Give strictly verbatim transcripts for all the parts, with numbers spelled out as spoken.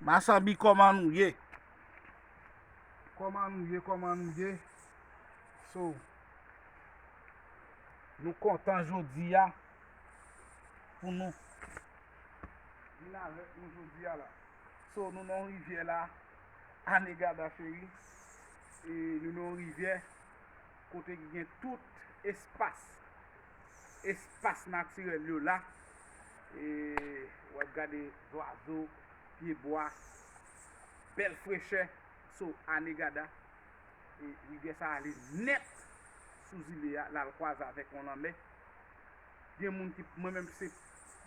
Masanbi, kòman nou ye? Kòman nou ye? Kòman nou ye? So, nou kontan jodi a pou nou vin avèk nou jodi a la. So, nou nan yon rivyè la, Anegada cheri. E nou nan yon rivyè kote ki gen tout espas, espas natirèl yo la. E w ap gade zwazo, pyebwa, bèl frechè. So, Anegada, e rivyè sa ale nèt sou zile a, l al kwaze avèk yon lanmè. Gen moun ki, mwen menm se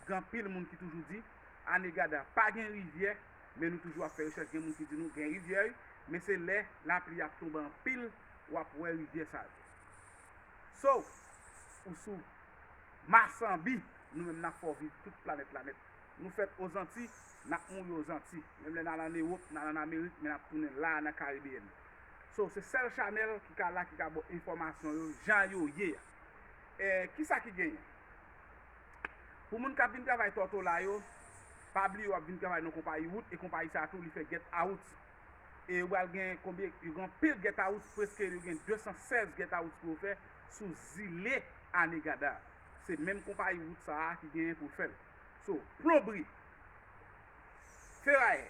gen anpil moun ki toujou di, Anegada pa gen rivyè, men nou toujou ap fè rechèch, gen moun ki di nou gen rivyè wi, men se lè lapli ap tonbe anpil, w ap wè rivyè sa yo. So, ou sou Masanbi, nou menm n ap fè w viv tout planèt la nèt. Nou fèt Ozanti, n ap mouri Ozanti. Menm lè n al ann Ewòp, n al ann Amerik, men n ap tounen la a nan Karibeyèn. So, se sèl chanèl ki ka la, ki ka ba w enfòmasyon yo, jan yo ye a. E, kisa ki genyen? Pou moun k ap vin travay Tòtola yo, pa bliye w ap vin travay nan konpayi wout, e konpayi sa a tou, li fè get out. E yo pral gen konbyen, yo gen anpil get out, prèske yo gen de san sèz get out pou yo fè sou zile Anegada. Se menm konpayi wout sa a ki genyen pou l fè l. So, plonbri, ferayè,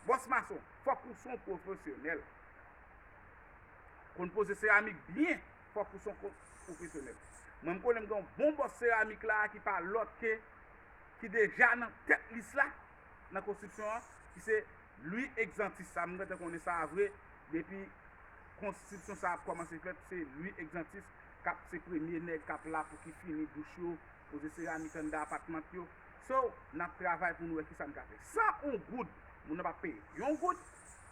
bòs mason, fòk ou se yon pwofesyonèl. Konn poze seramik byen, fòk ou se yon ko-, pwofesyonèl. Mwen, m konnen m gen yon bon bòs seramik la ki pa lòt ke, ki deja nan tèt lis la, nan konstriksyon an, ki se Louis Exantis. Sa, m gentan konnen sa vre, depi konstriksyon sa ap kòmanse fèt, se Louis Exantis k ap, se premye nèg k ap la pou ki fini douch yo, poze seramik anndan apatman yo. So, n ap travay pou nou wè kisa n ka fè. San yon goud, moun nan p ap peye yon goud.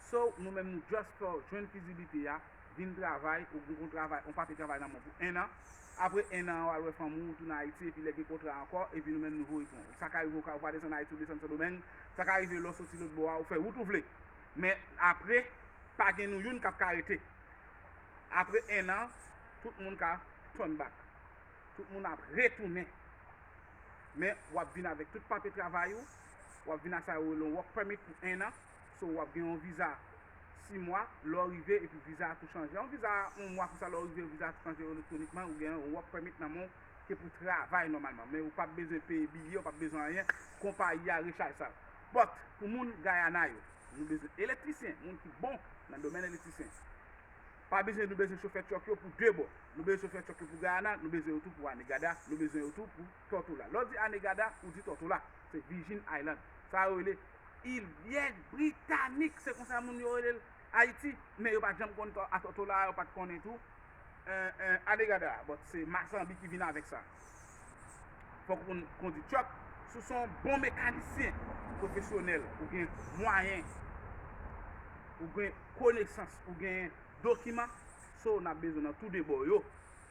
So, nou menm nou just fè w jwenn fizibilite a, vin travay, ou gen yon travay, yon papye travay nan men w pou en an. Apre en an, w al wè fanmi w, ou tounen Ayiti, epi lè gen kontra ankò, epi nou menm nou voye pran w. Sa ka rive w ka, ou pa desann Ayiti, ou desann Sendomeng. Sa ka rive lè w soti lòt bò a, ou fè wout ou vle. Men apre, pa gen nou youn k ap ka rete. Apre en an, tout moun ka turn back. Tout moun ap retounen. Men w ap vin avèk tout papye travay ou, w ap vin ak sa yo rele yon work permit pou en an. So, w ap gen yon viza sis mwa, lè w rive, epi viza a tou chanje. Yon viza yon mwa konsa, lè w rive, viza a tou chanje elektwonikman, ou gen yon work permit nan men w ke pou travay nòmalman. Men ou p ap bezwen peye biye, ou p ap bezwen anyen, konpayi a rechaj sa. But, pou moun Guyana yo, nou bezwen elektrisyen, moun ki bon nan domèn elektrisyen. Pa bezwen, nou bezwen chofè truck yo pou de bò. Nou bezwen chofè truck yo pou Guyana, nou bezwen yo tou pou Anegada, nou bezwen yo tou pou Tortola. Lè w di Anegada, ou di Tortola. Se Virgin Island. Sa yo rele Ilyè Britanik. Se konsa moun yo rele l Ayiti, men yo pa t janm konn Tor-, a Tortola, yo pa t konnen tou, eh, eh, Anegada. But se Masanbi ki vin avèk sa. Fòk ou konn kondi truck. Si w se yon bon mekanisyen pwofesyonèl, ou gen mwayen, ou gen konesans, ou gen dokiman, so n ap bezwen nan tou de bò yo,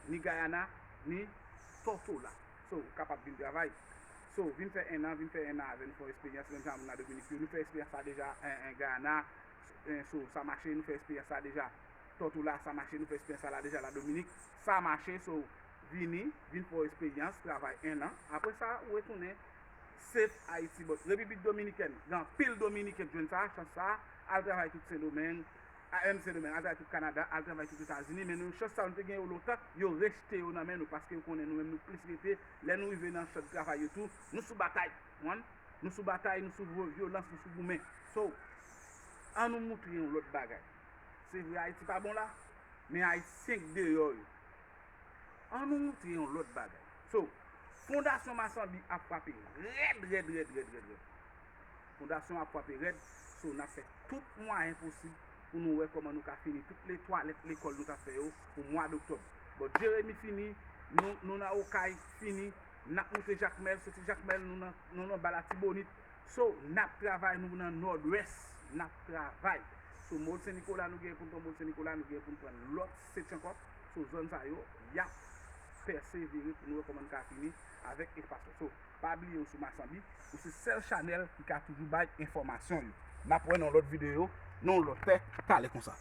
ni Guyana, ni Tortola. So, ou kapab vin travay. So, vin fè en an, vin fè en an avè nou, fè yon esperyans, menm jan moun nan Dominik yo, nou fè esperyans sa deja, en, en, Guyana, en, so, sa mache, nou fè esperyans sa deja. Tortola, sa mache, nou fè esperyans sa la deja, la Dominik, sa mache, so, vini, vin fè yon esperyans, travay en an. Apre sa, ou retounen, safe Ayiti. But Repiblik Dominikèn, gen anpil Dominiken k jwenn sa, chans sa, al travay tout Sendomeng, a, menm Sendomeng, al travay tout Kanada, al travay tout Etazini, men nou, chans sa nou te gen yo lontan, yo rejte yo nan men nou, paske yo konnen nou menm nou plis rete, lè nou rive nan sant travay yo tou, nou sou batay, konprann? Nou sou batay, nou sou vo-, vyolans, nou sou goumen. So, ann nou moutre yon lòt bagay. Se vre, Ayiti pa bon la, men Ayisyen k deyò yo. Ann nou moutre yon lòt bagay. So, Fondasyon Masanbi ap frape rèd, rèd, rèd, rèd, rèd, rèd. Fondasyon ap frape rèd, so n ap fè tout mwayen posib pou nou wè kòman nou ka fini tout le twalèt lekòl nou t ap fè yo pou mwa doktòb. But Jeremi fini, nou, nou nan Okay fini, n ap moute Jakmèl, soti Jakmèl, nou nan, nou nan ba Latibonit. So, n ap travay, nou nan Nòdwès, n ap travay. So, Mòd Sen Nikola, nou gen pou n pran Mòd Sen Nikola, nou gen pou n pran lòt seksyon ankò. So, zòn sa yo, y ap pèsevere pou nou wè kòman n ka fini avèk espas yo. So, pa bliye ou sou Masanbi, ou se sèl chanèl ki ka toujou bay enfòmasyon yo. N ap wè nan lòt videyo, nan yon lòt tè, talè konsa.